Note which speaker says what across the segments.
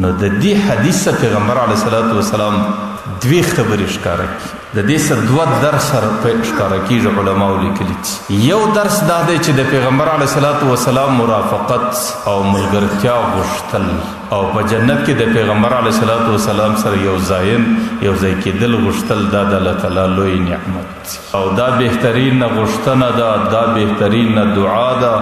Speaker 1: نو د دې حدیث څخه پیغمبر علیه الصلاة والسلام دوې خبرې ښکاره کړي. د دې څخه دوه درس ښکاره کېږي، علماو لیکلي دي. یو درس دا دی چې د پیغمبر علیه الصلاة والسلام مرافقت او ملګرتیا غوښتل او په جنت کې د پیغمبر علیه الصلاة والسلام سره یو ځای کېدل غوښتل، دا د الله تعالی لوی نعمت او دا بهترین غوښتنه ده، دا بهترین دعا ده،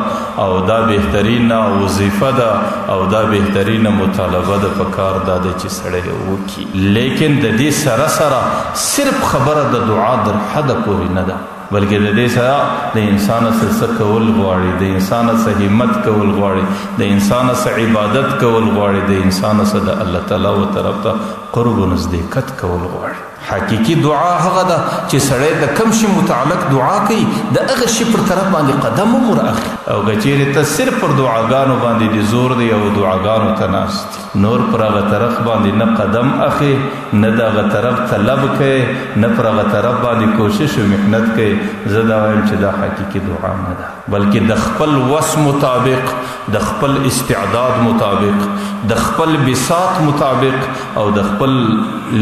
Speaker 1: او دا بهترین وظیفه ده، او دا بهترین مطالبه ده. په کار دا ده چې سړی وکړي. لیکن د دې سره سره صرف خبره د دعا در حده پورې نه ده، بلکې د دې سره د انسان سره څه کول غواړي، د انسان سره همت کول غواړي، د انسان سره عبادت کول غواړي، د انسان سره د الله تعالی و طرف ته قرب و نزدېکت کول غواړي. حقیقي دعا هغه ده چې سړی د کم شي متعلق دعا کوي، د هغه شي پر طرف باندې قدم هم ور اخلي. او که چیرې ته صرف پر دعاګانو باندې د زور دی او دعاګانو ته ناست، نور پر هغه طرف باندې نه قدم اخلي، نه د هغه طرف طلب کوي، نه پر هغه طرف باندې کوشش او محنت کوي، زه دا وایم چې دا حقیقي دعا نه ده، بلکې د خپل وس مطابق، د خپل استعداد مطابق، د خپل بساط مطابق او د خپل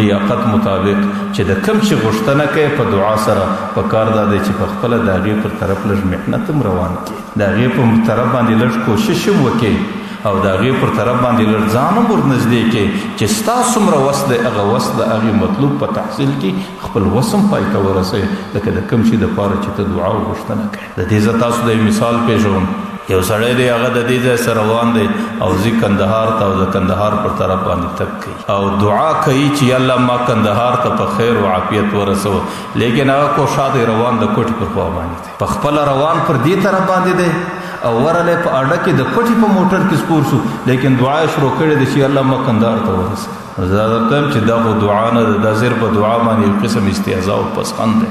Speaker 1: لیاقت مطابق چې د کم شي غوښتنه کوي په دعا سره، په کار دا دی چې په خپله د هغې پر طرف لږ محنت هم روان کړي، د هغې پر طرف باندې لږ کوشش هم وکړي، او د هغې پر طرف باندې لږ ځان هم ورنږدې کړي چې ستا څومره وس دی هغه وس د هغې مطلوب په تحصیل کې خپل وس هم پای ته ورسوي، لکه د کم شي دپاره چې ته دعا او غوښتنه کوې. د دې زه تاسو ته یو مثال پېښوم. یو سړی دی، هغه د دې ځای سره روان دی او ځي کندهار ته، او د کندهار پر طرف باندې تګ کوي او دعا کوي چې الله ما کندهار ته په خیر او عافیت ورسوه. لیکن هغه کوښښ دی روان د کوټې پر خوا باندې دی، په خپله روان پر دې طرف باندې دی او ورغلی په اډه کې د کوټې په موټر کې سپور شو، لیکن دعا یې شروع کړې ده چې الله ما کندهار ته ورسوه. زه درته وایم چې دا خو دعا نه ده، دا صرف په دعا باندې یو قسم استهزا او پسخند دی،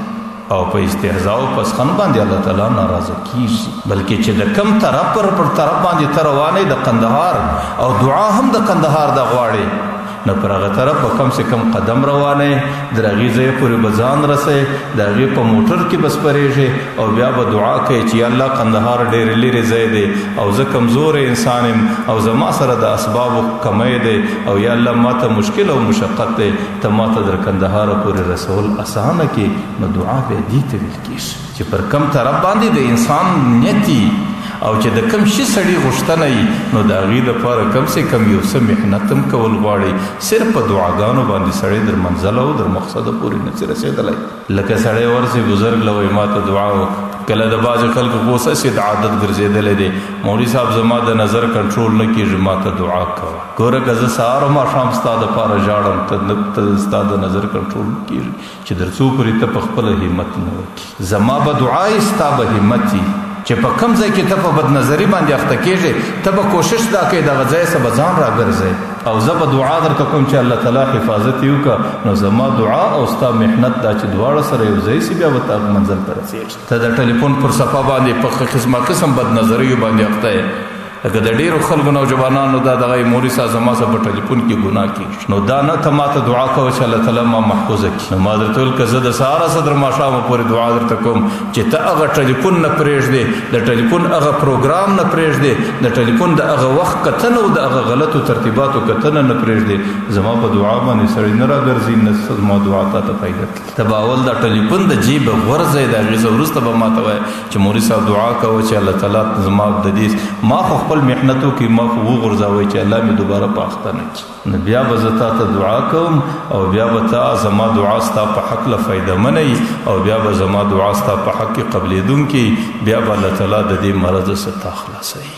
Speaker 1: او په استهزا او پسخند باندې الله تعالی ناراضه کیږي. بلکې چې د کم طرف پر طرف باندې ته روان یې د قندهار او دعا هم د قندهار د غواړې، نو پر هغه طرف به کم سه کم قدم روان یې، در هغې ځای پورې به ځان رسوې، د هغې په موټر کې به سپرېږې او بیا به دعا کوې چې یا الله قندهار ډېر لرې ځای دی او زه کمزوری انسان یم او زما سره د اسبابو کمی دی او یا الله ما ته مشکل او مشقت دی، ته ما ته در کندهاره پورې رسول اسانه کړې. نو دعا بیا دې ته ویل کېږي چې پر کم طرف باندې د انسان نیت او چې د کم شي سړي غوښتنه وي، نو د هغې دپاره کم سه کم یو څه محنت هم کول غواړي. صرف په دعاګانو باندې سړی در منزله او در مقصده پورې نه شي رسېدلی. لکه سړی ورسي بزرګ له وایي ما ته دعا وکړه، کله د بعضې خلکو خو اوس هسې د عادت ګرځېدلی دی، مولوي صاحب زما د نظر کنټرول نه کېږي، ما ته دعا کوه. ګوره که زه سهار او ماښام ستا دپاره ژاړم، ته ستا د نظر کنټرول نه کېږي چې در څو پورې ته په خپله همت نه وکړي. زما به دعا یې ستا به همت وي چې په کم ځای کې ته په بدنظري باندې اخته کېږې، ته به کوشش دا کوې دغه ځای څخه به ځان راګرځې، او زه به دعا درته کوم چې الله تعالی حفاظت یې وکړه. نو زما دعا او ستا محنت دا چې دواړه سره یو ځای سي، بیا به ته هغه منزل ته رسېږې. ته د ټلیفون پر صفحه باندې په قسمه قسم بدنظریو باندې اخته یې، لکه د ډېرو خلکو نوجوانانو دا دغه مولوي صاحب زما سره په ټلیفون کې ګناه کېږي، نو دا نه ته ما ته دعا کوه چې الله تعالی ما محفوظه کړي. نو ما درته وویل که زه د سهاره څخه تر ماښامه پورې دعا درته کوم چې ته هغه ټلیفون نه پرېږدې، د ټلیفون هغه پروګرام نه پرېږدې، د ټلیفون د هغه وخت کتنه او د هغه غلطو ترتیباتو کتنه نه پرېږدې، زما په دعا باندې سړی نه راګرځي، نه زما دعا تا ته فایده کوي. ته به اول دا ټلیفون د جیبه غورځوې، د هغې څخه وروسته به ما ته وایې چې مولوي صاحب دعا کوه چې الله تعالی زما د دې ما خو خپل محنت وکړي، ما خو وغورځوئ چې الله مې دوباره په اخته نه کړي. نو بیا به زه تا ته دعا کوم او بیا به تا زما دعا ستا په حق له فایدهمنه وي، او بیا به زما دعا ستا په حق کې قبلېدونکې، بیا به الله تعالی د دې مرض څخه تا خلاصوي.